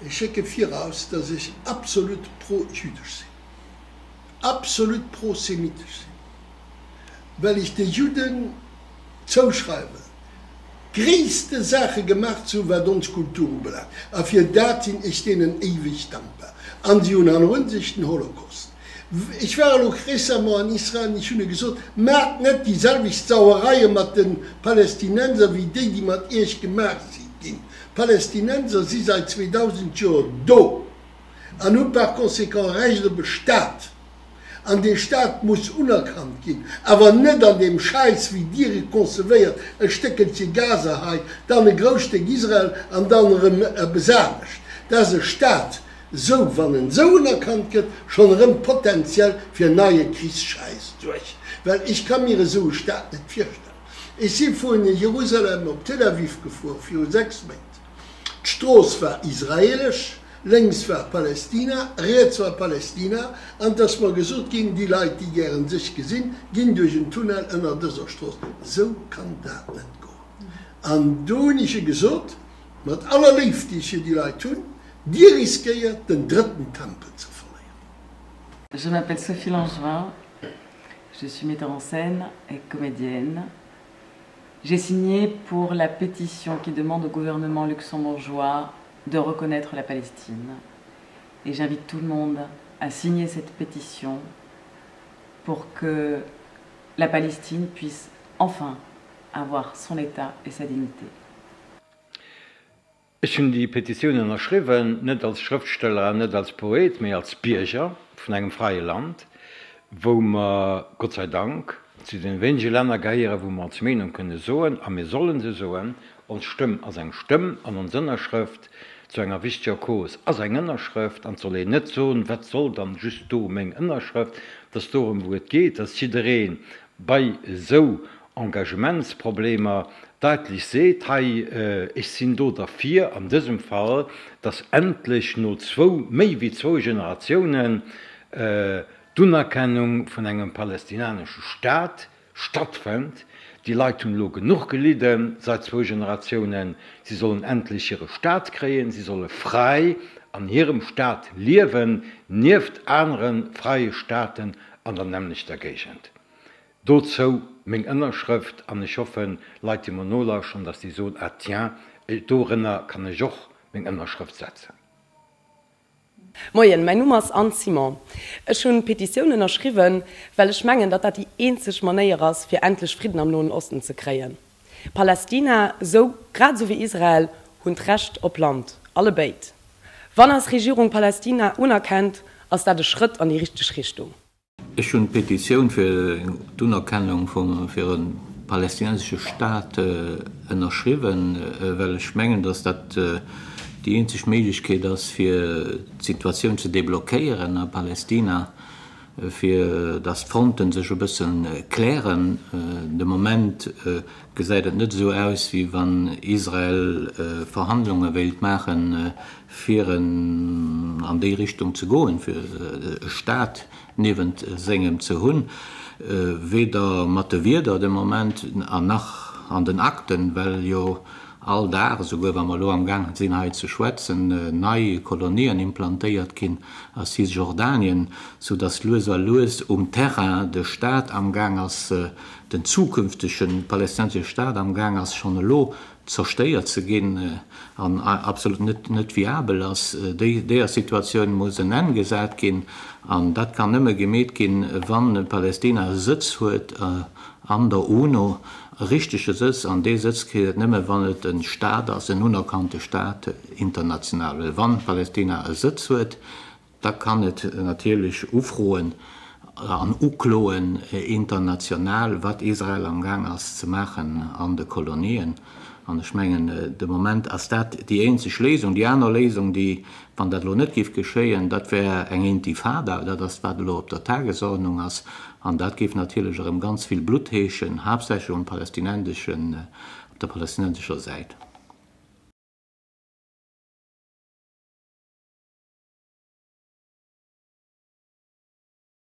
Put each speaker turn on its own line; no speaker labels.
Ech schécke viraus, dass ech absolut pro-jüdesch sinn, absolut pro-semitesch sinn, well ech de Judden zouschreiwen, d'gréisste Saache gemaach ze hunn, wat ons Kultur ubelaangt. A fir dat sinn ech deenen éiweg dankbar. An si hunn hannerun sech den Holocaust. Ech war elo récemment an Israel an ech hunn e gesot, Maacht net déi selwecht Sauereie mat de Palästinenser wéi déi, déi mat iech gemaach si ginn. D'Palästinenser si seit 2000 Joer do an hu par conséquent Recht op e Staat. An dee Staat muss unerkannt ginn, awer net an deem Schäiss, wéi Dir e concevéiert, e Stéckelche Gaza hei, dann e grousst Stéck Israel an dann erëm eppes anescht. Dat ass e Staat, esou, wann en esou unerkannt gëtt, schonn erëm potenziell fir neie Krichsschäiss suergt. Well ech ka mir esou e Staat net virstellen. Ech si vu Jerusalem op Tel Aviv gefuer viru 6 Méint. D'Strooss war israelesch, lénks war Palästina, riets war Palästina. An et ass mer gesot ginn, déi Leit, déi gären sech gesinn, ginn duerch en Tunnel ënner dëser Strooss. Esou kann dat net goen. An do hunn ech e gesot, mat aller Léift, déi ech fir déi Leit hunn, Dir riskéiert, den drëtten Tempel ze verléieren.
Je m'appelle Sophie Langevin, je suis metteur en scène et comédienne. J'ai signé pour la pétition qui demande au gouvernement luxembourgeois de reconnaître la Palestine. Et j'invite tout le monde à signer cette pétition pour que la Palestine puisse enfin avoir son état et sa dignité.
Ech hunn déi Petitioun ënnerschriwwen, net als Schrëftsteller an net als Poet, mee als Bierger vun engem fräie Land, wou mer, Gott sei Dank, zu deene wéinege Länner gehéieren, wou mer ons Meenung kënne soen, a mir solle se soen. Ons Stëmm ass eng Stëmm an ons Ënnerschrëft zu enger wichteger Cause ass eng Ënnerschrëft. An et soll een net soen, Wat soll dann just do meng Ënnerschrëft? Et ass dorëm, wou et geet, dass jidderee bei esou Engagementsproblemer daitlech seet, hei, ech sinn do derfir an dësem Fall, dass endlech no zwou, méi wéi zwou Generatiounen d'Unerkennung vun engem palästinanesche Stat stattfënnt. Déi Leit hunn elo genuch gelidde seit zwou Generatiounen. Si sollen endlech hire Stat kréien, si solle fräi an hirem Stat liewen, nieft anere fräie Staten an der nämmlechter Géigend. Dozou meng Ënnerschrëft an ech hoffen, Leit déi mer nolauscheren, dass déi soen, ah tiens, dorënner kann ech och meng Ënnerschrëft setzen.
Moien, mäin Numm ass Anne Simon. Ech hunn d'Petitioun ënnerschriwwen, well ech mengen, datt dat déi eenzeg Manéier ass, fir endlech Fridden am Noen Osten ze kréien. Palästina, esou grad esou wéi Israel, hunn d'Recht op Land, allebéid. Wann eis Regierung Palästina unerkennt, ass dat e Schrëtt an déi richteg Richtung.
Ech hunn d'Petitioun fir d'Unerkennung fir e palästinensesche Staat ënnerschriwwen, well ech mengen, datt dat déi eenzeg Méiglechkeet ass, fir d'Situatioun ze deblockéieren a Palästina, fir datt d'Fronten sech e bësse klären. De Moment gesäit et net esou aus, wéi wann Israel Verhandlunge wéilt maachen, fir an déi Richtung ze goen, fir e Staat niewent sengem ze hunn, weder mat de Wierder de Moment an nach an den Akten, well jo all Dag, esouguer wa mer elo amgaang sinn hei ze schwätzen, nei Kolonien implantéiert ginn a Cisjordanien, soudass lues a lues um Terrain de Staat amgaang ass, den zukünftege palästinensesche Staat amgaang ass schonn elo zerstéiert ze ginn an absolut net viabel ass. Deeër Situatioun muss en Enn gesat ginn an dat kann nëmme gemeet ginn, wann Palästina e Sëtz huet an der UNO, e richtege Sëtz, an dee Sëtz kritt et nëmme wann et e Staat ass, en unerkannte Staat international. Well wann Palästina e Sëtz huet, Da kann et natierlech ufroen an ukloen international, wat Israel amgaang ass ze maachen an de Kolonien. An ech mengen, de Moment ass dat déi eenzeg Léisung. Déi aner Léisung, déi, wann dat elo net géif geschéien, dat wär eng Intifada. Dat ass, wat elo op der Tagesordnung ass. An dat géif natierlech erëm ganz vill Blutt heeschen, haaptsächlech um palästinenseschen, op der palästinensescher Säit.